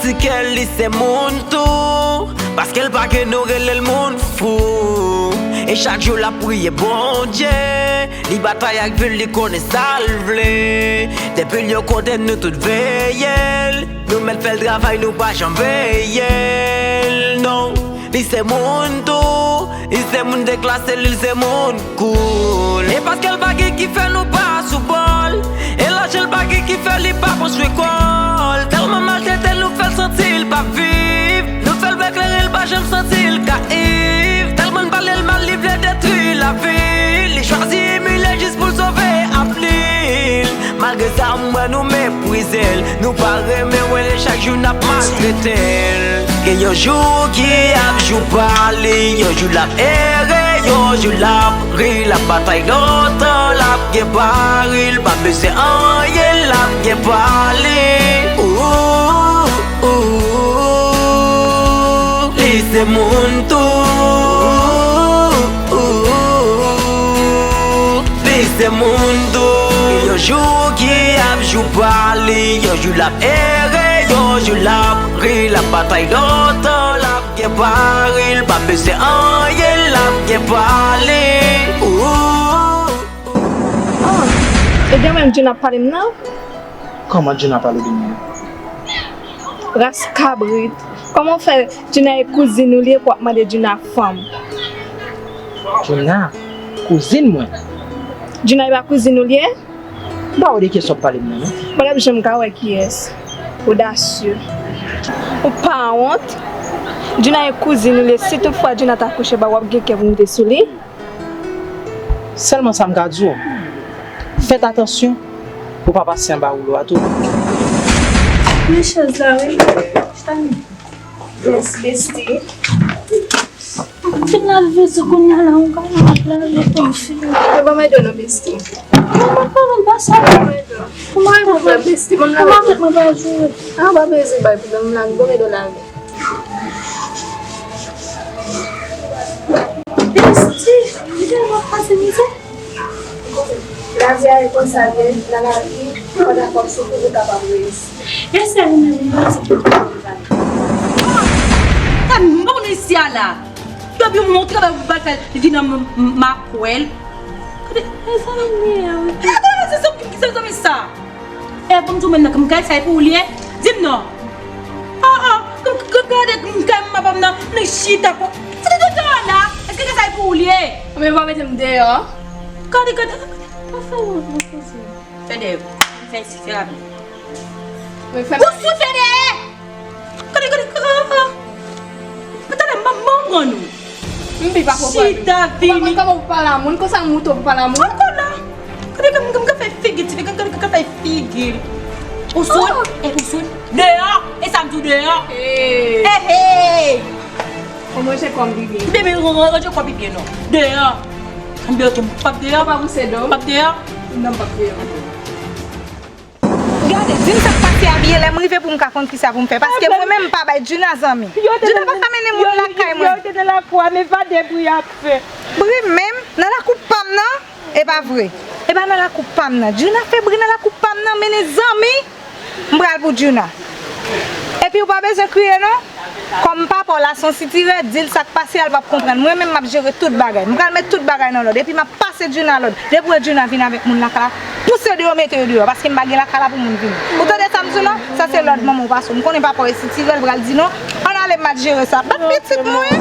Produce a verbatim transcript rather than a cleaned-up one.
Di ke li se moun tou, paske l pa ke nou rele l moun fou. E chak jou l ap priye Bondye, li batay ak vi l, li konnen sa l vle. Depi l yon kote nou tout veye l, nou mèt fè l travay, nou pa janm veye l, non. Li se moun tou, li se moun deklase, li se moun cool. E paske l pa gen ki fè nou pa sou bò l. E lajan l pa gen ki fè li pa konstwi kò l. Tèlman maltrete l, nou fè l santi l pa viv. Nou fè l wè kleren, l pa janm santi l ka iv. Tèlman n pale l mal, li vle detwi lavi l. Li chwazi imilye jis pou l sove avni l. Malgre sa, m wè nou meprize l. Nou pa renmen wè l, e chak jou n ap maltrete l. Gen yon jou ki ap jou pa li, yon jou l ap ere, yon jou l ap ri, l ap batay lontan, l ap gen pa li, l pa bezwen anyen, l ap gen pa li. Ooh, ooh, li se moun tou. Li se moun tou. Gen yon jou ki ap jou pa li, yon jou l ap ere, yon jou l ap ri, l ap batay lontan, l ap gen pa li, l pa bezwen anyen, l ap gen pa li. Ooh. Oh, e de menm Djouna ap pale m nan? Kòman Djouna pale de mwen? Ras kabrit. Kòman w fè Djouna e kouzin ou li ye pou w ap mande Djouna fanm? Djouna, kouzin mwen? Djouna e pa kouzin ou li ye? M pa wè de kiyès w ap pale m nan, non. Mwen p ap janm ka wè kiyès. Odasye. Ou pa wont? Djouna e kouzin ou li ye. Si toutfwa Djouna ta kouche ba w, w ap gen kè pou moute sou li? Sèlman sa m ka di w, fèt atansyon pou w pa pase anba woulo a tou. Men chèz la wi. Chita men. Yes, bestie. M fin lave vezi kounye a la, ou ka ap lave pou m fini. Mwen ban m ede w non, bestie. Non, mwen pa wè l pa sa. Ban m ede w. Kouman e pou mwen, bestie, ban m lave. Kouman fèt mwen pa joure? Ah, pa bezwen bay pwoblèm, m lave, ban m ede w lave. Bestie, ou te ap pase mizè? Lavi a e konsa l ye nan lavi, pandan k w ap soufri pou w kapab reyisi. E sèl ou menm li reyisi pou w kapab bay. Sa m pa konn isi a la. Depi yon moun travay pou l fè, li vin nan makwèl. Gade, mezanmi, li ye wi. Gade, se zanmi sa. E pou m di w menm nan, m kay sa e pou ou li ye? Di m non. Oh, oh, m gade m kay m ap nan, nan chita pou. Se te dedan la. Èske kay sa e pou ou li ye? Men pa mete m deyò. Gade, gade. Pa fè wont, non, kouzin. Fè dèyè. Fè isi, fè rapid. Ou sou fè dèyè. Gade, gade, gade. Talè m ap manman nou. M pi pa konprann. Chita vini. Ou pa konn kòman pou pale a moun, konsa m moute pou pale a moun. Ankò la. Gade kòman m ka fè figi, ti nèg, gade kòman m ka fè figi. Ou sou? E ou sou? Deyò. E sa m di w deyò. Hey hey. Ou manje kò m bebe. Bebe, ranje kò bebe non. Deyò. M deyò, m p ap deyò. Ou pa bouse do. M p ap deyò. Non, m p ap deyò. Gade, di m sa k pase a byen, lè m rive pou m ka konn kisa pou m fè. Paske mwen menm m pa bay Djouna zanmi. Djouna pa ka mennen moun lakay mwen. Yo te nan lakou a, men pa de bri y ap fè. Bri menm, nan lakou pa m nan, e pa vre. E pa nan lakou pa m nan. Djouna fè bri nan lakou pa m nan, mennen zanmi, m pral pou Djouna. Epi ou pa bezwen kriye non. Kòm papa w la se yon sitirè, di l sa k pase a, l p ap konprann. Mwen menm m ap jere tout bagay. M pral met tout bagay nan lòd. Epi m ap pase Djouna lòd. Depi w wè Djouna vin avèk moun lakay la, pouse yo deyò, mete yo deyò, paske m pa gen lakay la pou moun vini. Ou tande sa m di w la? Sa se lòd manman w pase w. M konnen papa w e sitirè, l pral di non. Ann ale, m ap jere sa. Bat pitit mwen.